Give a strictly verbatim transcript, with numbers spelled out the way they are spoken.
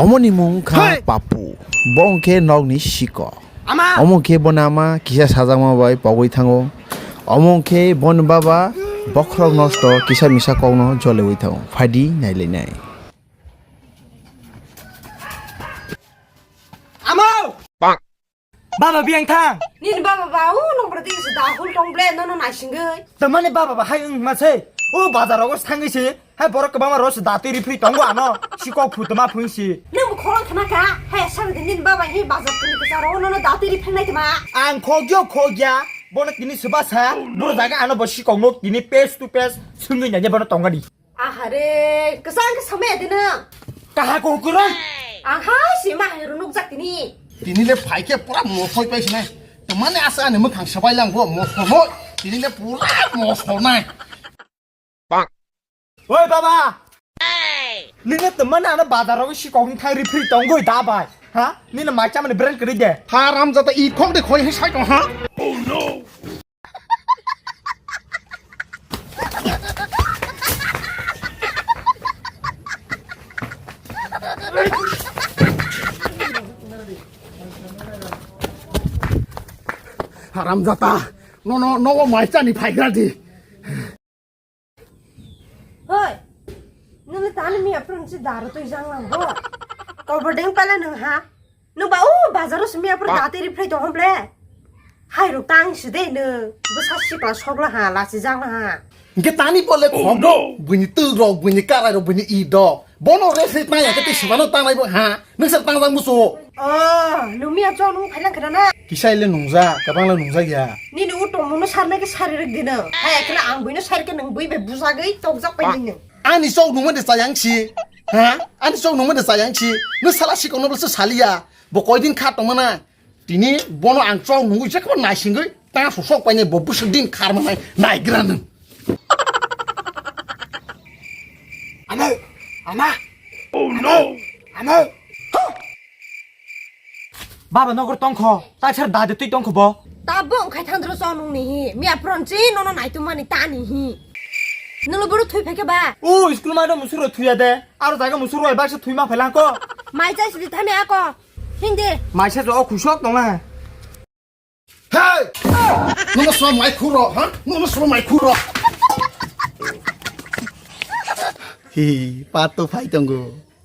Omoni mung kha Papu. Bo wngkhe nokni sikok. Omo khe boni ama kisa sajakma bai pogwi thango. Omo khe boni baba bokhorok nosto kisa misa kokno jolewi thango. Phaidi nailainai. Amo! Baba biyang thang. Nini baba ba u nong berarti se dahul tong ble nono naisingwi. Tamani baba ba hai wng ma se. O bazar rogo sangwi se. Hai borok kwbangma rose datwi rifri tongo ano. Sikok phutuma phung si. Nang bo khorang khna kha. Hai sar din nini baba hi bazar kini kisa rogo nono datwi rifri nai tma. Ang khogyo khogya. Bono tini subasa. Buru jaga ano bo sikok no tini face to face sungwi nanya bono tongani. Ahare, kwchang khe samaya de nang. Kaha ko kurang? Aha, si ma hai runuk jak tini. Tini le phai khe pura mosoi pai sinai. Tamani asa ani mwkhang sabai lang bo mosonoi. Tini le pura mosonai. Oi baba. Nini tamani ano bazar rogo sikok thai rifri tongoi da bai. Ha? Nini mai chamani brand kri de. Haram jata i khok de khoi hai sai tong ha. Haram jata, no no no mai chani phaigra di. Hoi, nini tani miya prung si daru tui jang lang bo. Kobor deng pala nung ha. Nung ba o bazaro si miya prung dati rifrai tong hom ble. Hai rok tang si de nung. Bwsa sikla sokla ha, lasi jang ha. Hingke tani pole khok do, buini twi rok, buini karai rok, buini i do. Bono rifrai tang ya ke tei sibano tang lai bo ha. Nung sir tang jang musu. Oh, nung miya chong nung phailang khana na. Kisai le nungja, kabang le nungja ya. Nini o tongmung no sarnai ke sari rwk di nung. Hai ekla ang buino sari ke nung bui bai bujagwi tokjak pai di nung. Ani chok nungmani chayang si. Ha? Ani chok nungmani chayang si. Nung sala sikok no bwsa saliya. Bo koidin kha tongmana. Tini bono ang chok nungwi jekbo naisingwi ta susok paine bo bwswk din kharma nai naigra nung. Ano, ama. Oh no. Ano. Baba nogor tongkho, ta sar dade twi tongkho bo. Ta bo wngkhai thandro chonung ni hi, miya pron chi nono naitu mani ta ni hi. Nolo boru thui phai khe ba. O school ma do musuro thuya de, aro jaga musuro ai baksa thui ma phai lang ko. Mai chai sidi thami ako. Hindi. Mai sa jo khusok tong na. Hey! Nono sro mai khuro, ha? Nono sro mai khuro. Hi, pato phai tongo.